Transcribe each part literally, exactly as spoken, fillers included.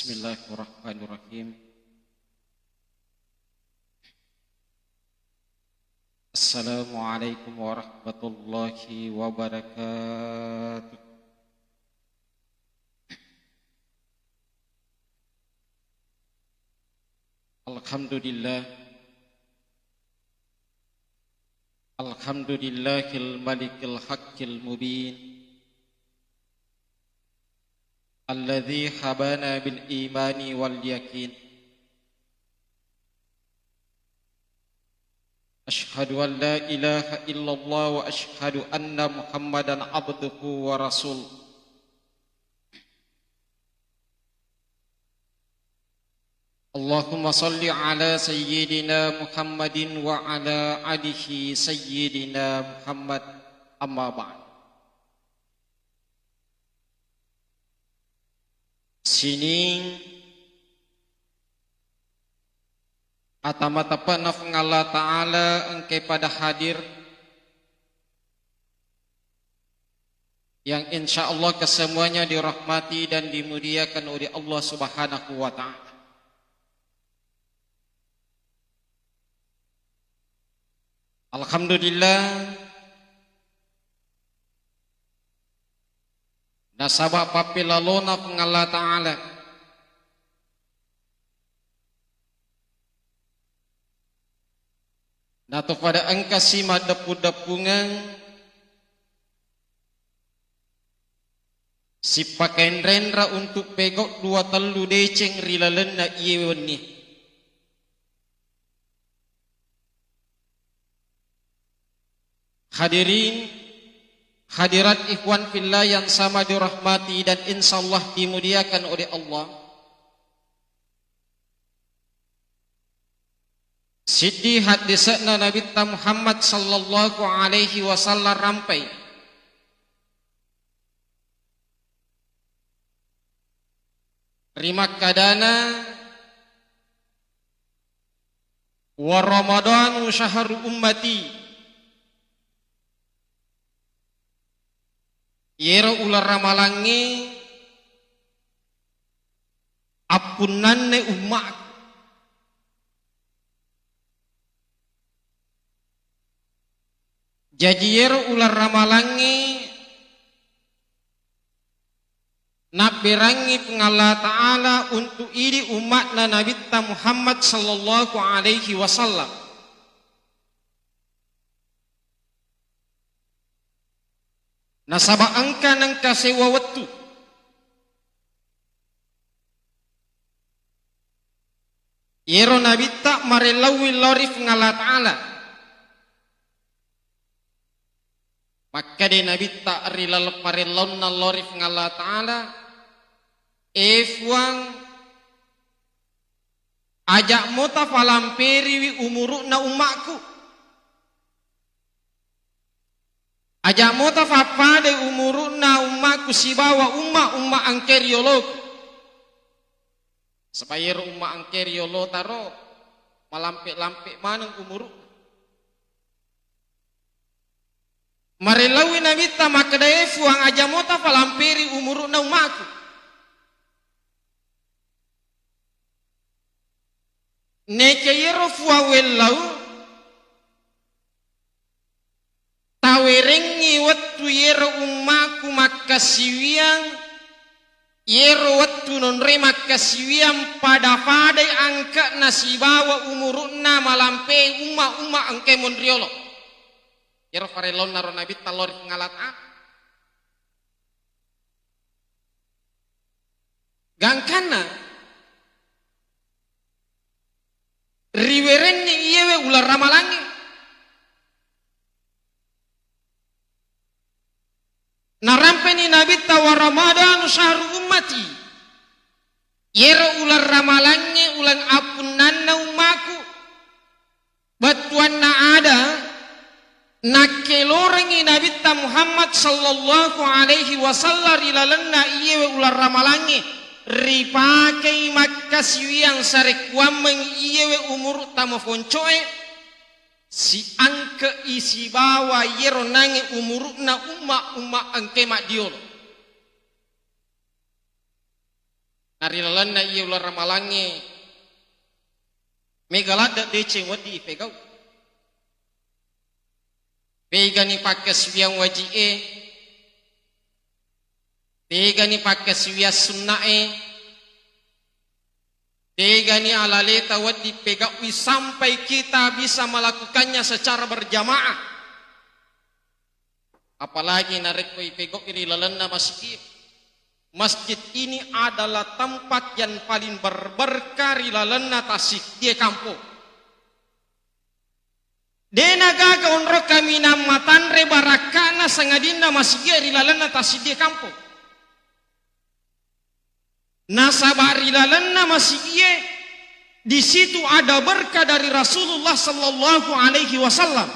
Bismillahirrahmanirrahim. Assalamualaikum warahmatullahi wabarakatuh. Alhamdulillah. Alhamdulillahil malikil haqqil mubin. Alladzi habana bil imani wal yakin. Asyhadu an la ilaha illallah wa asyhadu anna Muhammadan abduhu wa rasul. Allahumma salli ala sayyidina Muhammadin wa ala alihi sayyidina Muhammad, amma ba'd. Sining ata mateppe'na Puang Allah Ta'ala engkae pada hadir, yang insya Allah kesemuanya dirahmati dan dimuliakan oleh Allah Subhanahu wa Ta'ala. Alhamdulillah, nasaba pappelalona Puang Allah Ta'ala. Nato pada engkasi maddeppu-deppungeng sipakaenrenra untuk pegau dua tellu deceng ri lalenna iye wenni. Hadirin, hadirat ikhwan fillah yang sama dirahmati dan insyaallah dimuliakan oleh Allah. Siddi haddese'na Nabitta Muhammad sallallahu alaihi wasallam rampai. Rimakkadana, "Wa Ramadanu syahru ummati." Iyero uleng ramalangnge appunnanne ummaku. Jaji iyero uleng ramalangnge nabberangngi Puang Allah Ta'ala untuk idi umma'na Nabitta Muhammad sallallahu alaihi wasallam. Nasaba engka nengka sewwa wettu. Iyero Nabitta marellauwi lao ri Puang Allah Ta'ala. Makkeda Nabitta ri laleng parellaunna lao ri Puang Allah Ta'ala, "E Puang, aja'mo tafalamperiwi umuru'na ummaku." Aja'mo tafappadai umuru'na ummaku sibawa umma-umma engkae riyoloku. Saba iyero umma engkae riyolota ro malampe-lampe maneng umuru'na. Marellauwi Nabitta makkeda, "E Puang, aja'mo tafalamperi umuru'na ummaku." Neke iyero Puang wellau, tawerengngi wettu iyero ummaku makkasiwiang, iyero wettu nonroi makkasiwiang pada-padai angke'na sibawa umuru'na malampe umma-umma engkae monriolo. Iyero parellaunna ro Nabitta lao ri Puang Allah Ta'ala. Gangkanna riwerenni iyewe uleng ramalangnge. Narampeni Nabitta, "Wa Ramadanu syahru ummati." Iyero uleng ramalangnge uleng appunnanna ummaku. Bettuanna ada, nakkelorengngi Nabitta Muhammad sallallahu alaihi wasallam ri lalenna iyewe uleng ramalangnge, ripakei makkasiwiang sarekkuammeng iyewe umuru tamafoncoe, siangke'i sibawa iyero nange umuru'na umma-umma engkae maddiolo. Na ri lalenna iye uleng ramalangnge, mega ladde' deceng wedding ipegau. Pegani pakkasiwiang waji'e, pegani pakkasiwiang sunna'e, pegani alaleta wedding pegaui sampai kita bisa melakukannya secara berjamaah. Apalagi narekko ipegau'i ri lalenna masigi. Masjid ini adalah tempat yang paling berberkah ri lalenna tassiddie kampong. De'na gaga onrong kaminang matanre barakka'na sangadinna masigie ri lalenna tassiddie kampong. Nasaba ri lalenna masigie, di situ ada berkah dari Rasulullah sallallahu alaihi wasallam.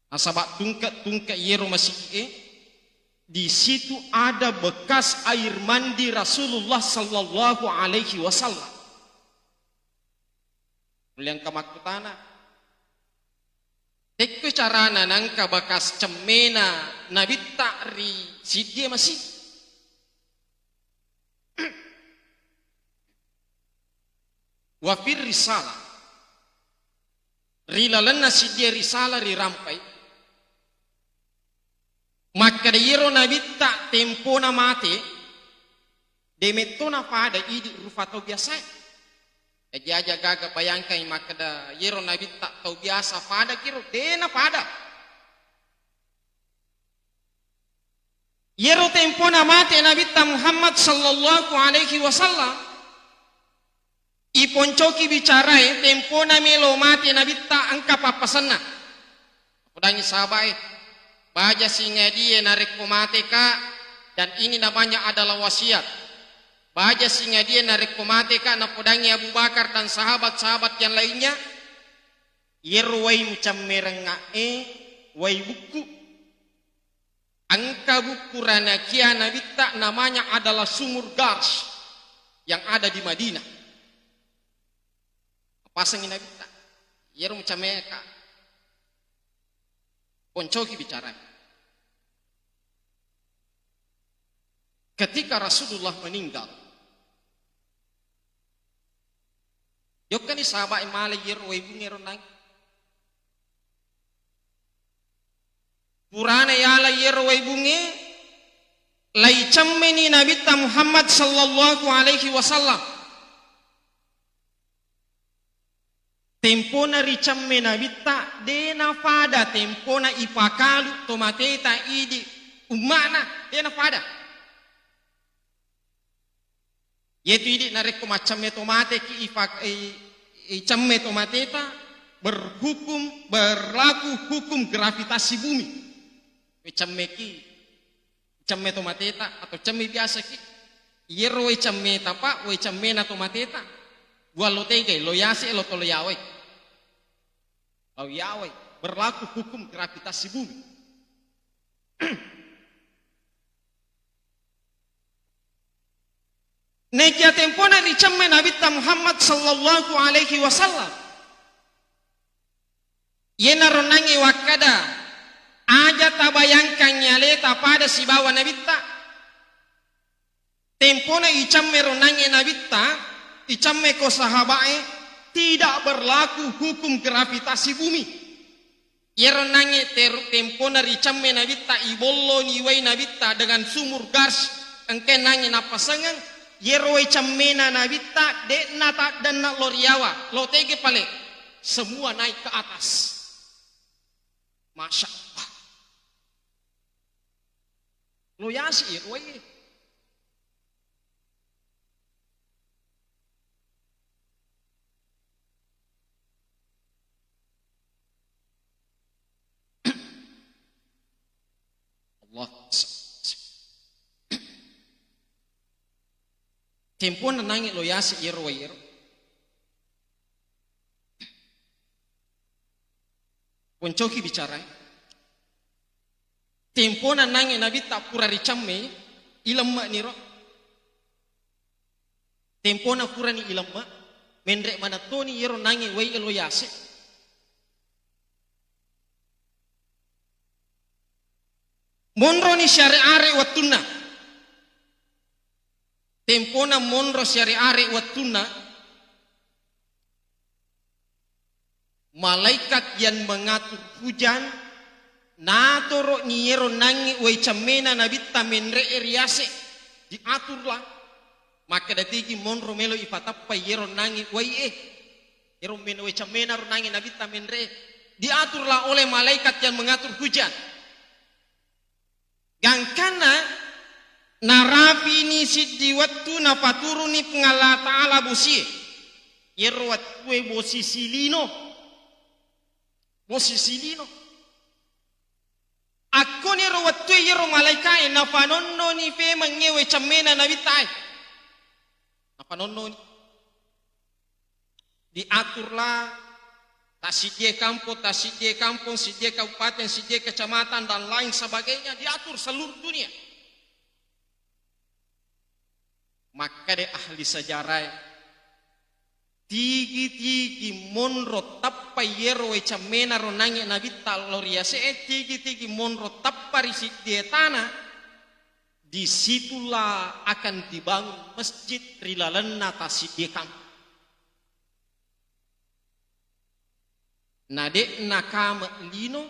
Nasaba tungke-tungke yero masigie, di situ ada bekas air mandi Rasulullah sallallahu alaihi wasallam. Muliang kamakkutana. Tekko carana nangka bakas cemmena Nabitta ri siddie masi. Wafir risalah. Ri lalenna siddie risalah rirampai. Makkeda iyaro Nabitta tempona mate, de' metto napada idi' rufa tau biasae. Jaji aja gaga bayangkangngi makkeda iyaro Nabitta tau biasa pada kiro, de' napada. Iyaro tempona mate Nabitta Muhammad sallallahu alaihi wasallam, iponcoki bicarae, tempona melo mate Nabitta engka pappasenna. Podangngi sahabae, baja singadie narekko mateka, dan ini namanya adalah wasiat. Baja singadie narekko mateka, napodangngi Abu Bakar dan sahabat-sahabat yang lainnya, iyero wai mucammerengnga'e, wai bukku. Engka bukku ranakia Nabitta namanya adalah Sumur Gars yang ada di Madinah. Pasengi Nabitta. Iyaro mucameka. Poncoki bicara. Ketika Rasulullah meninggal, jokkani sahabat male iyaro wai bunge ro nang. Purana yala iyaro wai bunge, laicemmeni Nabitta Muhammad sallallahu alaihi wasallam. Tempona ricemme Nabitta, de' napada tempona ipakalu to mateta idi umma'na, de' napada. Iyetu idi narekko maccemme to mateki ipak-, i-, icemme to mateta, berhukum, berlaku hukum gravitasi bumi. Icemmeki, cemme to mateta atau cemme biasaki. Iyero wai cemmeta, Pak, wai cemmena to mateta. Dua lo tegai, lo yase, lo tolo yawai. Lo yawai. Berlaku hukum gravitasi bumi. Nekia tempona ricemme Nabitta Muhammad sallallahu alaihi wasallam. Iyenaro nangnge wakkada, aja tabayangkangngi aleta pada sibawa Nabitta. Tempona icemme ro nangnge Nabitta, icemme ko sahabae, tidak berlaku hukum gravitasi bumi. Iyaro nangnge ter-, tempona ricemme Nabitta, ibolloni wai Nabitta dengan sumur Gars, engka nangnge nappasengeng, iyaro wai cemmena Nabitta, de'na taddenna lo riawa, lo tege pale, semua naik ke atas. Masya Allah. Lo yasi iyaro wai. Allah. Tempona nangnge lo yasi iyaro wai iyaro. Poncoki bicara. Tempona nangnge Nabitta pura ricemme, ilemme'niro. Tempona purani ilemme, menre manettoni iyaro nangnge wai elo yase. Monroni siare-are wettunna. Tempo Akkona monro siare-are wettunna, malaikat yang mengatur hujan natoro'ni iyero nangnge wai cemmena Nabitta menre'e riase, diaturlah. Makkeda tigi monro melo ipatappai iyero nangnge wai e, iyero men-, wai cemmena ro nangnge Nabitta menre'e, diaturlah oleh malaikat yang mengatur hujan. Gangkanna narapini siddi wettu napaturuni Puang Allah Ta'ala bosie. Iyero wettue bosi silino. Bosi silino. Akkoniro wettue iyero malaikae napanonnoni pemengnge wai cemmena Nabitta e. Napanonnoni. Diaturlah tassiddie kampong, tassiddie kampong, siddie kabupaten, siddie kecamatan, dan lain sebagainya, diatur seluruh dunia. Makkeda ahli sejarah e, tigi-tigi monro tappa iyero wai cemmena ro nangnge Nabitta lao riase e, tigi-tigi monro tappa ri siddie tana, disitulah akan dibangun masjid ri lalenna tassiddie kampong. Na de'na kame lino,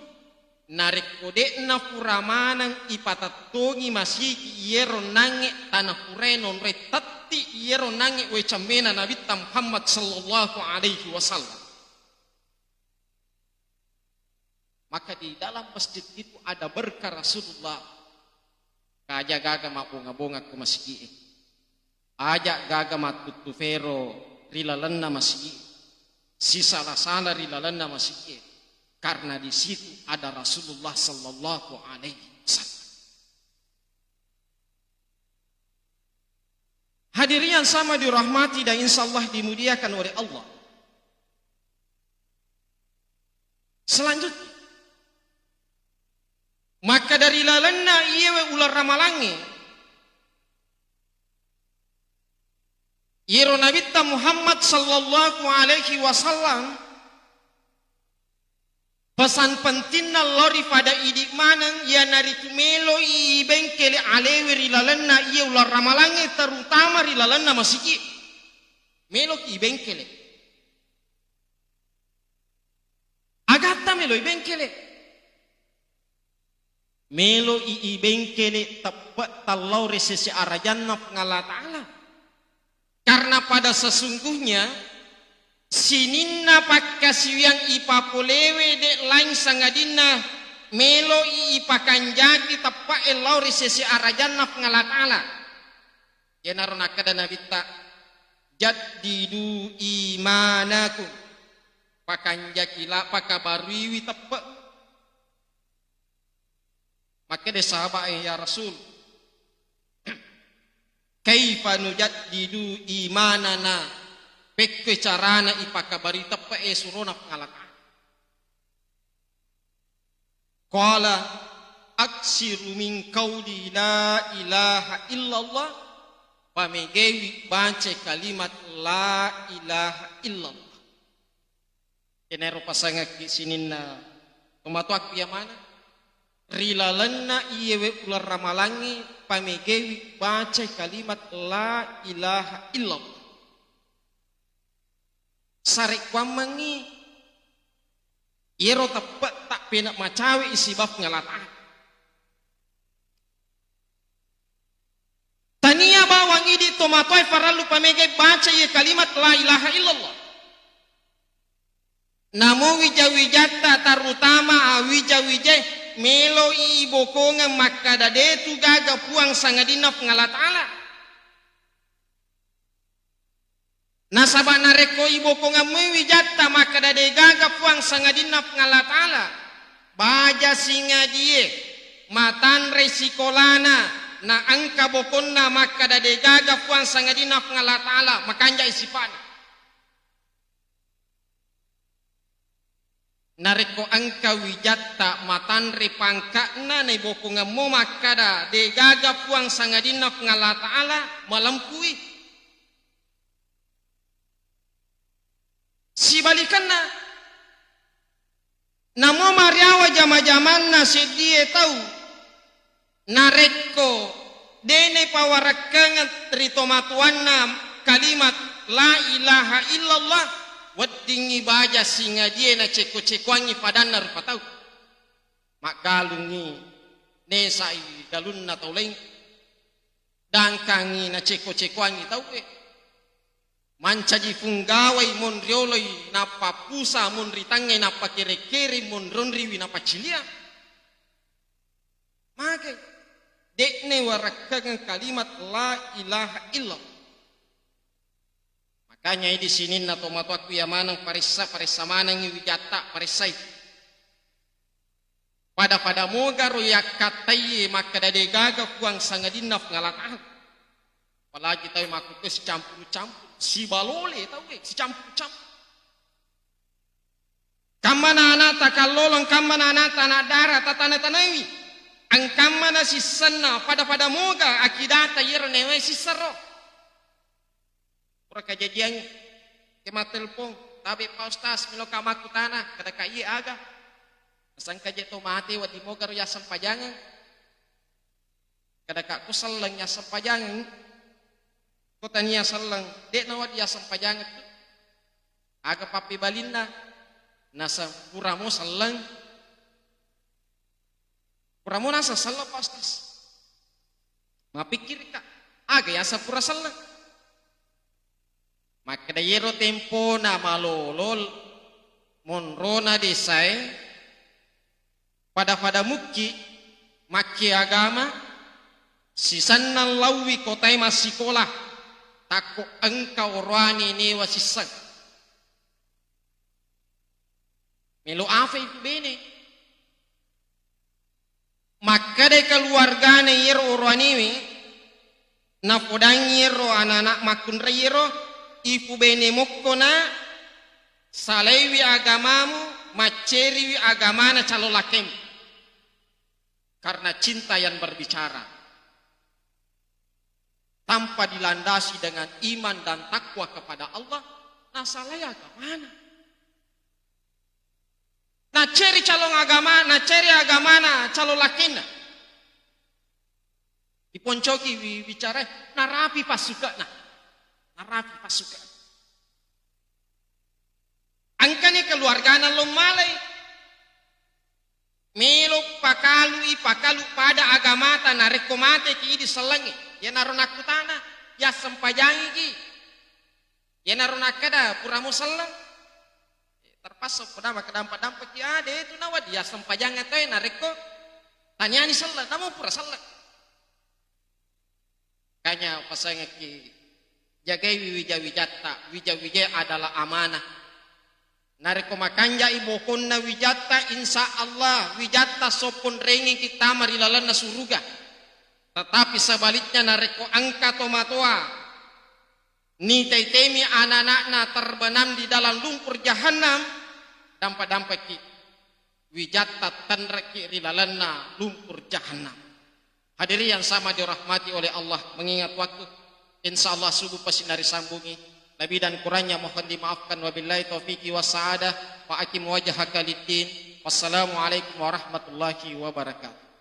narekko de'na pura maneng ipatettongi masigi iyero nangnge tana purae nonroi tetti iyero nangnge wai cemmena Nabitta Muhammad sallallahu alaihi wasallam. Maka di dalam masjid itu ada berkah Rasulullah. Aja gaga mabbonga-bonga ko masigi e. Aja gaga mattuttu fero ri lalenna masigi e. Sisala-sala ri lalenna masigi e. Karena di situ ada Rasulullah sallallahu alaihi wasallam. Hadirin yang sama dirahmati dan insya Allah dimuliakan oleh Allah. Selanjutnya, maka dari lalenna iyewe uleng ramalangnge, iyero Nabitta Muhammad sallallahu alaihi wasallam, pesan pentinna lao ri pada idi maneng, iyanaritu meloi ibengkele alewe ri lalenna iye uleng ramalangnge, terutama ri lalenna masigi. Meloki ibengkele. Agatta meloi bengkele. Meloi ibengkele teppe tallao ri sese arajanna Puang Allah Ta'ala. Karena pada sesungguhnya sininna pakkasiwiang ipapolewe de lain sangadinna meloi ipakanjaki teppe'e lao ri sese arajanna Puang Allah Ta'ala. Iyanaro nakkeda Nabitta, "Jaddidu imanakum." Pakanjaki la, pakabaruiwi teppe. Makkeda sahabat e, "Ya Rasul, kaifa nujaddidu imanana?" Pekkoi carana ipakabarui teppe e surona Puang Allah Ta'ala. Qala, "Aksiru min qauli la ilaha illallah." Pamegaiwi baca kalimat la ilaha illallah. Iyanaro pasangekki sininna tomatoakku iya maneng. Ri lalenna iyewe uleng ramalangnge pamegaiwi baca kalimat la ilaha illallah. Sarekkuammengngi iyero teppe ta pena macawe i sibawa Puang Allah Ta'ala. Tania bawang idi tomatoae parellu pamegai baca iye kalimat la ilaha illallah. Namo wija-wijatta, terutama wija-wijae, meloi ibokongeng makkada detu gaga Puang sangadinna Puang Allah Ta'ala. Nasaba narekko ibokongeng moi wijatta makkada degaga Puang sangadinna Puang Allah Ta'ala, baja singadie matanre sikolana na engka bokonna makkada degaga Puang sangadinna Puang Allah Ta'ala, makanjai sipa'na. Narekko engka wijatta matanre pangka'na, naibokongemmo makkada, degaga Puang sangadinna Puang Allah Ta'ala, malempui. Sibalikanna, namo mariawa jama-jamanna seddie tau, narekko Dene pawarekkengeng ri tomatoanna kalimat la ilaha illallah, weddingngi baja singadie naceko-cekoangngi padanna rupa tau. Maggalungngi, nesai galunna tau laing, dangkangngi naceko-cekoangngi tauwe. Mancaji funggawai monrioloi nappa pusa, monri tangngai nappa kere-kere, monronriwi nappa cilia. Magai, de'ne warekkengeng kalimat la ilaha illallah. Makanya di sininna tomatoakku iya maneng paressa, paressa manengngi wijatta, paressai. Pada-pada mogaro yakkattaiye makkeda degaga Puang sangadinna Puang Allah Ta'ala. Apalagi tau makkukue sicampuru-campuru, sibalole tauwe, sicampuru-campuru. Kammana anata kallolo, kammana anata anak dara, tatana-tanaiwi. Angkammana sissenna, pada-pada moga akidata iyero newe sissero. Pura kajajiang ke mattelpong, tabe Pak Ustaz, melo ka makkutana, kada ka iye aga. Nasangka je to mate, wadi moga ro yassempajangeng. Kada ka ko selleng yassempajangeng. Ko tania selleng, de nawa diyassempajangeng tu. Aga pappebalinna, naseng pura mo selleng. Pura mo naseng selleng Pak Ustaz. Mapikkirika, aga yaseng pura selleng? Makkeda iyero tempona malolo monrona desae, pada-pada mukki makki agama, sisenna lauwi kotae massikola, takko engka oroane newa sisseng. Melo afai ku bene. Makkeda keluargana iyero oroanewe, napodangngi iyero anak-anak makkunrai iyero, ipubene mokkona, salaiwi agamamu, macceriwi agamana calon lakemu. Karena cinta yang berbicara. Tanpa dilandasi dengan iman dan takwa kepada Allah, nasalai agamana. Naceri calon agama, naceri agamana calon lakinna. Diponcoki wi-, bicara, narapi passuke'na. Narapi passuke'na. Engkani keluargana lo malai. Melo pakalui, pakalu pada agamata, narekko mateki idi sellengnge. Iyanaro nakkutana, yassempajangiki. Iyanaro nakkeda, puramo selleng. Terpaksa pada makkeda dampa-dampaki, ah, de tu nawa diassempajang atoe narekko taniani selleng, namo pura selleng. Makanya pasangekki, jagaiwi wija-wijatta, wija-wijai adalah amanah. Narekko makanjai bokonna wijatta, insya Allah wijatta sopponrengengki tama ri lalenna suruga. Tetapi sebaliknya, narekko engka tomatoa nitaitemi anak-anakna terbenam di dalam lumpur jahannam, dampa-dampaki wijatta tenrekki ri lalenna lumpur jahannam. Hadirin yang sama dirahmati oleh Allah, mengingat waktu, insya Allah subuh pasti narisambungi. Lebih dan kurangnya mohon dimaafkan. Wabillahi taufiqi wassa'adah. Wa akim wajhaka liddin. Wassalamualaikum warahmatullahi wabarakatuh.